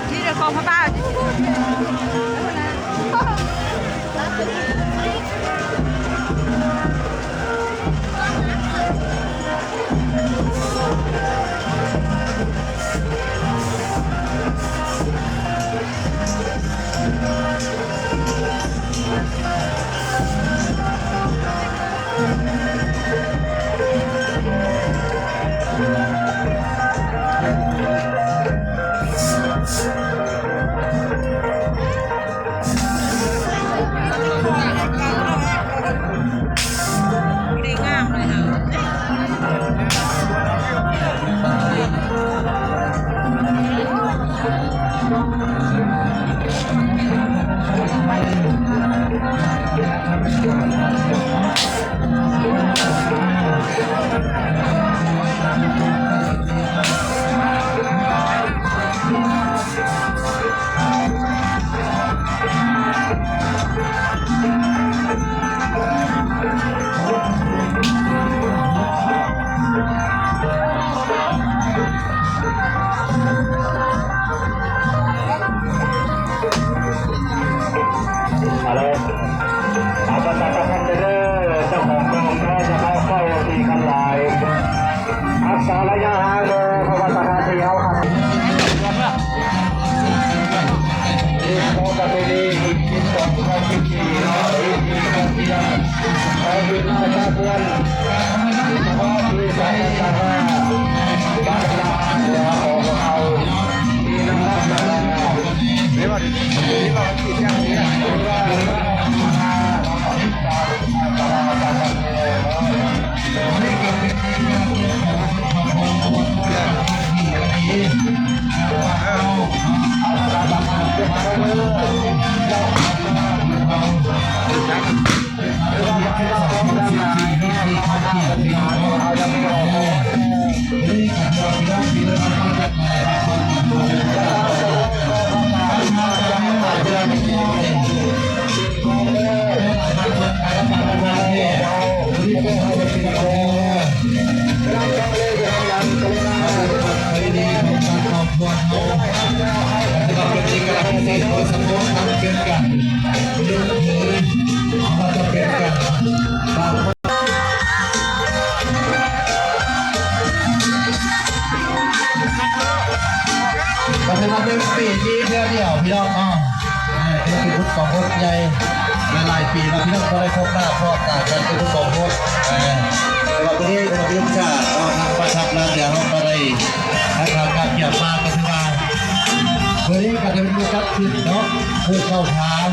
ທີ່ເຈົ້າຂອງພະບາດ ຮັກສາໄລຍະຫ່າງເດີ ເພາະວ່າສະຖານທີ່ເຮົາຄັບ ກໍຖືວ່າເປັນປີນີ້ເທື່ອດຽວພີ່ນ້ອງເນາະ ເອີ ເປັນບຸນຂອງບຸນໃຫຍ່ ຫຼາຍໆປີແລ້ວພີ່ນ້ອງບໍ່ໄດ້ພົບໜ້າພໍ້ຕາກັນ ເປັນບຸນຂອງບຸນ ເອີ ແຕ່ວ່າມື້ນີ້ກໍມີໂອກາດເນາະ ທາງປະທັບລາວເຮືອເຮົາກໍໄດ້ ທາງການກຽມມາກໍຖືວ່າ ມື້ນີ້ກໍໄດ້ມີໂອກາດຂຶ້ນເນາະ ຜູ້ເຂົ້າທາງ